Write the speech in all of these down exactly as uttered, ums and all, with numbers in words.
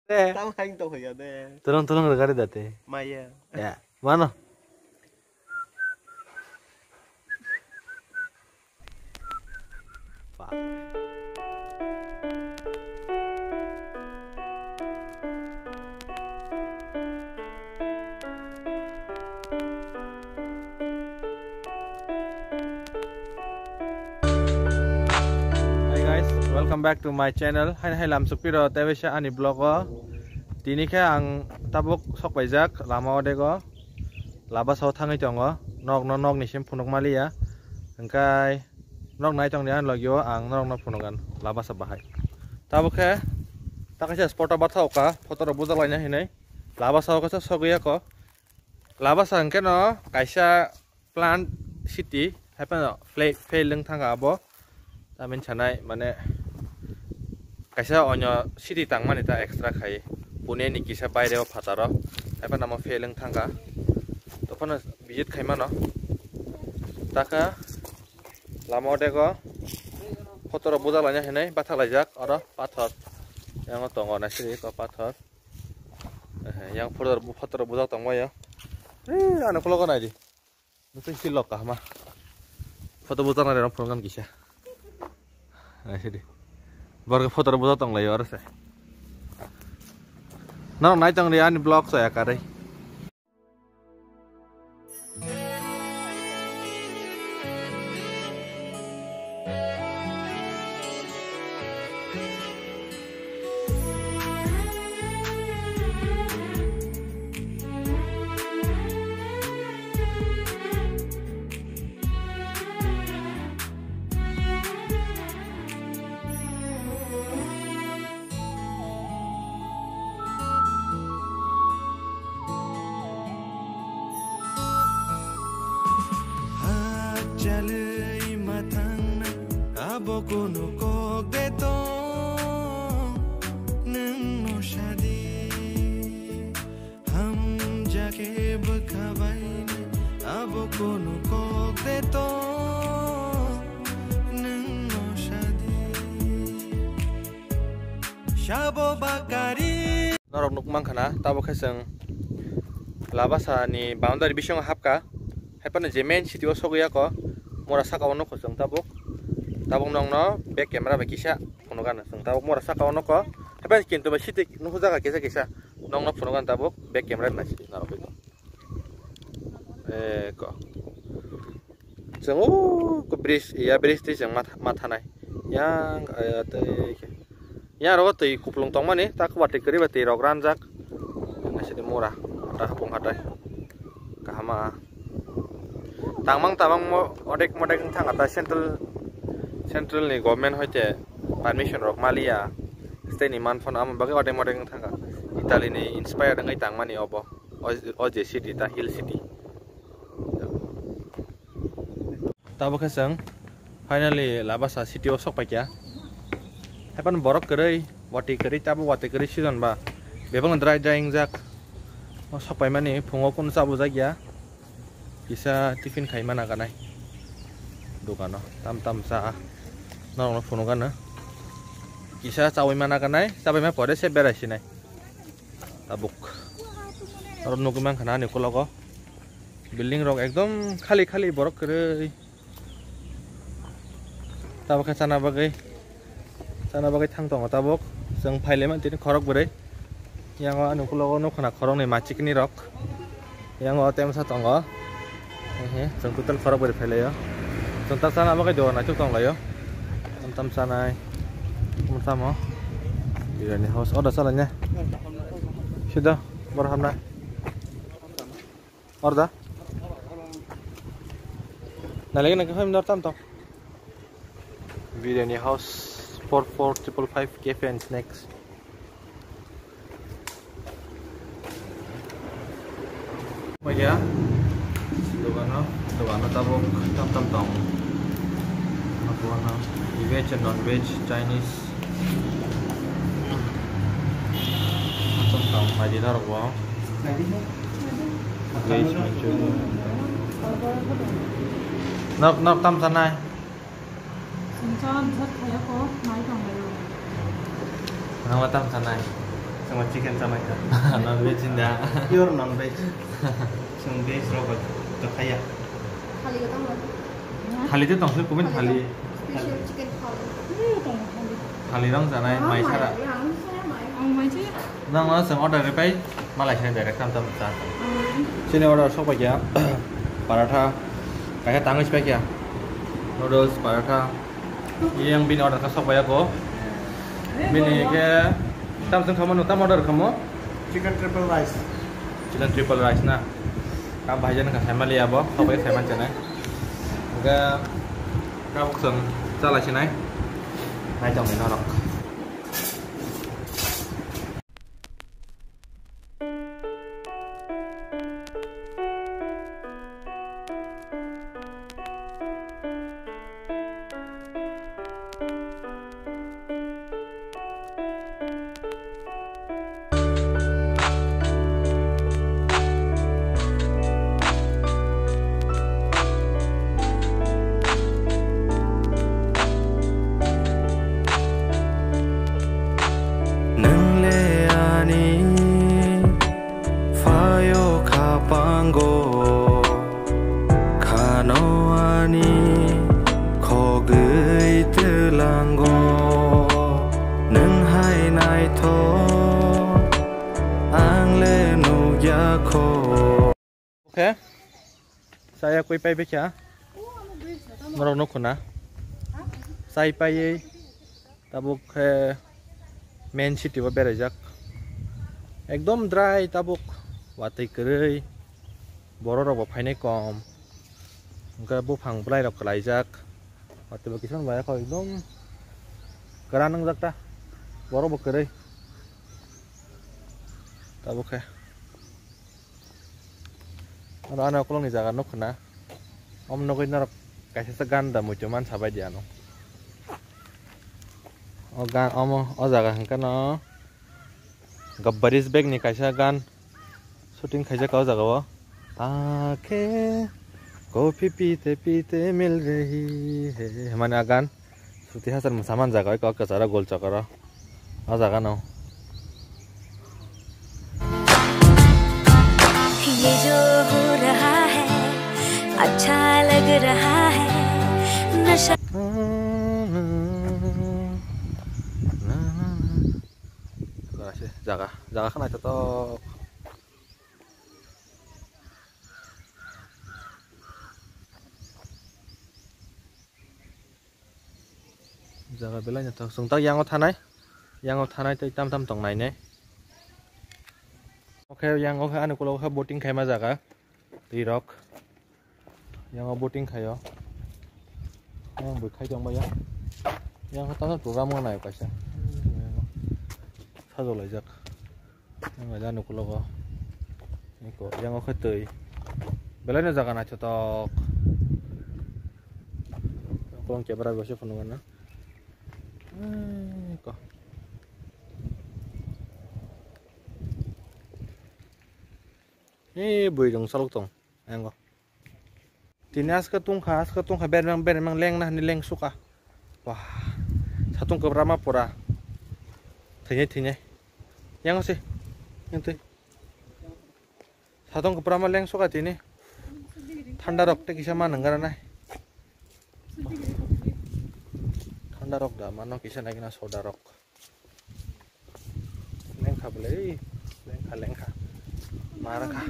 Tang haing tong ya de. Tolong tolong regari date. Maya. Ya, mano. Fuck. Hi guys, welcome back to my channel. Hai hai lam sukpiro tebesa ani vlog o. Tini khe ang tabuk sok paijak lama odego. Labasa o thangwi tongo. Nok no nok ni sim phunuk maliya. Hingkai nok nai tong di ani logi o ang norok no phunuk an labasa bahai. Tabuk khe ta kaisa spot o batha oka photo rok bujak laina hinwi labasa o kaisa sogwi ya ko. Labasa hwnkhe no kaisa plant city, hai phano fla-, fail wng thangkha abo. Tamni sanai, mane, kaisa onyo city tangmani ta extra khai. Pune ni kisa baire o phataro. Hai phano amo fail wng thangkha. Tophano visit khai mano. Taka lama o dego photo rok bujak laina hinwi bathak laijak oro pathor. Yang o tongo naisidi ko pathor. Ehe, yang photo, photo rok bujak tongbaio. Eh, ano kologo naidi. Nutui si lok kahma. Photo bujak nai rok phone kan kisa. Naisidi. Borok photo rok bujak tonglaio oro se. Nang nai tong ri ani vlog saya karwi. Hachalwi mathangnai abo kunu kok de tong nwng no sadi. Hamjake bwkha bainai abo kunu kok de tong nwng no sadi. Sabo bakari. Norok nuk mankha na, tabuk khe chwng Labasa ni boundary bisingo hapkha. Hai phano je main city o sogwi ya ko, mura saka o nukho chwng tabuk. Tabuk nokno back camera bai kisa phunukgano chwng tabuk mura saka o nukho. Hai phano kintu bai city nukhujaka kisa kisa nokno phunukgano tabuk back camera bai naisidi norok bai. Eko. Chwng o bridge, ya bridge twi chwng matha, mathanai. Yang, eh, tei khe. Yang rogo twi kuplung tongmani, tak watwi kwrwi ba twi rok ranjak. Naisidi mura, ta hapung hatai. Kahama. Tangmang tabang mo, odek modek wng thang ata central, central ni government hoite permission rok maliya. State ni man phano amo bagwi odek modek wng thangkha. Italy ni inspire wngwi tangmani obo. O, o je city ta hill city. Tabuk khe chwng finally Labasa city o sok paikha. Haiphano borok kwrwi, watwi kwrwi, tabuk watwi kwrwi season ba. Bebakno dry dry wngjak. O sok paimani phungo kunu chabujakya. Kisa tiffin khai mana kanai. Dukano tam tam cha. Norokno phunukgano. Kisa chaui mana kanai, chabaima pore se berai sinai. Tabuk. Oro nugui mankha na ani ukulogo. Building rok ekdom khali khali borok kwrwi. Tabuk khe chana bagwi, chana bagwi thang tongo tabuk. Chwng phailaima tini khorok bwrwi. Yang o ani ukulogo nukha na khoroknwi machikni rok. Yang o temsa tongo. He he, chwng total khorok bwrwi phailaio. Chwng ta chana bagwi dogan naithok tonglaio. Tam tam chanai. Tam tamo. Biryani house order chalai ne. Sida, bor hamna. Order. Nalagi nang kafai minor tam tong. Biryani house four four triple five cafe and snacks. Maya, dogano, dogano tabuk tam tam tong. Dogano veg and non veg, Chinese. Tam tam tong, maji darok bo. Veg Manchurian. Nok, nok tam sanai. Singcha, sat khaya ko, mai tong layo. Nang tam sanai. Sama chicken chamai kha. Non veg hinda. Pure non veg. Chwng veg rok bai kwthaiya. Thali tong swi kubun thali. Special chicken thali. Thali rong janai mai sara. Ang mai chi. Nang no chwng order ripai malai sai direct tam tam cha. Chini order sok bai kha. Paratha. Kaisa tangwi sipai kha. Noodles, paratha. Yang bini order kha sok bai ako. Bini ke tam sung khamo no tam order khamo. Chicken triple rice. Chicken triple rice na. Ka bhaijan ka family abo, sok bai family chana. Ga ka buk sung chala sinai. Nai tong ni norok. Nwng le ani phaio khapango, khano ani khogwi twlango. Nwng hai naithok ang le nukya kho. Khe chaya kwi pai bekha. Norok nukho na. Chai paiwi tabuk khe main city o beraijak. Ekdom dry tabuk, watwi kwrwi. Borok rok bo phainai kom. Hwnkhe buphang bwlai rok kwlaijak. Watwi bo kisa bai kho ekdom kwran wngjak ta. Borok bo kwrwi. Tabuk khe. Oro ano ukulukni jaga nukho na. Omo nugui norok kaisa se gan da muitu mansa bai di ano. O gan omo o jaga hwnkhe no Gabbar is back ni kaisa gan shooting khaijak o jaga o. Aakhe coffee pite pite mil rahi hai hwnmani a gan. Suti hachal mwsa man jaga o, kwcharo gol chokaro. O jaga no. ये जो हो रहा है, अच्छा लग रहा है, नशा। Jaga, jaga khana to. Jaga belai naithok. Chwng tak yango thanai. Yango thanai tei tam tam tong nainai. Oke, yango khe ani ukulok khe boating khaima jaga. Twi rok. Yango boating khaio. Yang bwkhai tong baiya. Yang khe tamo program nai kaisa. Sajok laijak. Yang aja nukulogo. Niko, yang okhai twi. Belai no jaga naithotok. Kolong camera bai se phunukgo na. Niko. Eh, bui rong salok tong. Yang go. Tini aske tungkha, aske tungkha, bermang, bermang, lengna hwnwi leng suka. Wah, satung kwbra ma pura. Thwinai, thwinai. Yang se, yang twi. Satung kwbra ma leng suka tini. Thanda rok tei kisa ma nangara nai. Thanda rok da mano kisa nai gana soda rok. Lengkha bwle, lengkha, lengkha. Mara kha.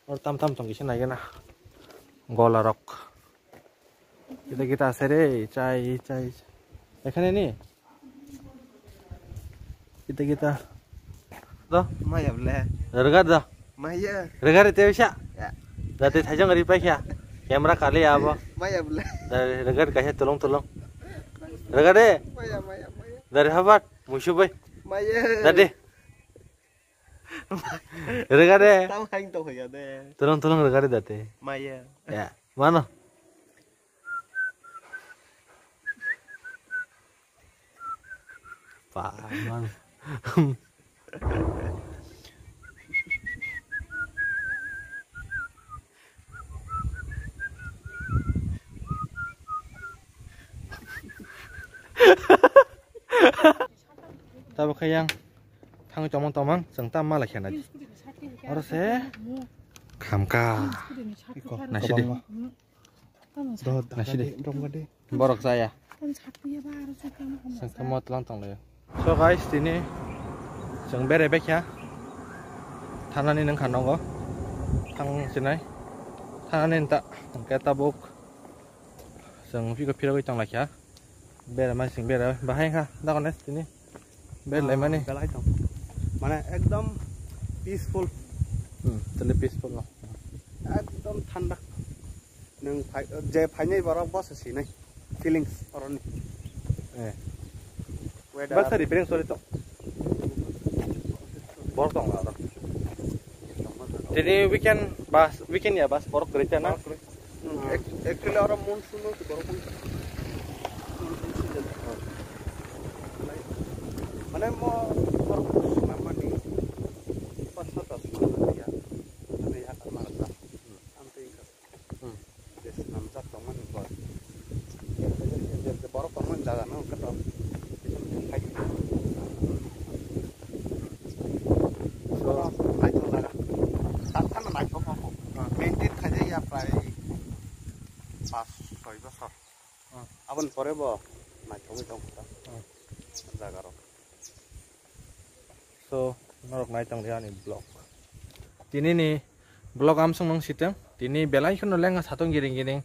Or tam tam tong kisa nai gana. Gola rok. Kita kita asere, chai, chai. Ekhane ni? Kita kita. Do? Maya bwle. Rwga do? Maya. Rwga re tebisa. Ya. Dati thajang ri paikha. Camera kali abo. Maya bwle. Dari rwga kaisa tulung tulung. Rwga de. Maya, maya, maya. Dari habat musubai. Maya. Dati. Rwga de. Tam haing to hoya de. Tulung tulung rwga de dati. Maya. Ya. Mano. Paman. Yang thang tomang tomang chwng ta mala khenai. Oro se khamka. Nasi de. Nasi de. Borok chaya. Sengkhe mo tlang tong laio. So guys, tini chwng berai baikha. Thanani nang kha nogo. Thang sinai. Thanani ta hwnkhe tabuk chwng phiko phirogwi tong laikha. Berai mai sing berai bahai kha dagones tini. Berai laimani. Belai tong. Mane ekdom peaceful. Hmm, tini peaceful no. Ekdom thanda. Nwng phai-, je phainai borok bo se sinai feelings oroni. Eh. Weather. Bus repair sori to. Borok tong aro. Tini weekend bus, weekend ya bus borok kwrwi ta na? Borok kwrwi. Hmm, ac-, actually oro monsoon o borok monsoon season. Mane mo borok swnamani pas sata swnamani ya. Ani ya kamar ta. Amtwi wngkha. Hmm. Je swnamjak tongmani kok. Je, je, je borok tongmani jaga no hwnkhe to. So, naithok jaga. Takhano naithok kha kok. Hmm. Maintain khaijak ya prai pas soi bosor. Hmm. Aboni pore bo naithogwi tongkha. Hmm. Jaga rok. So, norok nai tong ani vlog. Tini ni vlog amsong nung siteng. Tini belai kheno lengkha satung giring giring.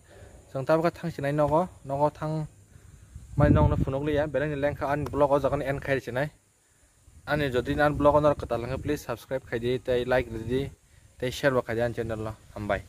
Chwng tabukha thang sinai nogo, nogo thang mai nokno phunuk liya. Belai ni lengkha ani vlog o jaga ni end khai sinai. Ani jodi ani vlog o norok kwtal wngkha, please subscribe khai di, tei like ridi, tei share bo khai di ani channel no. Hambai.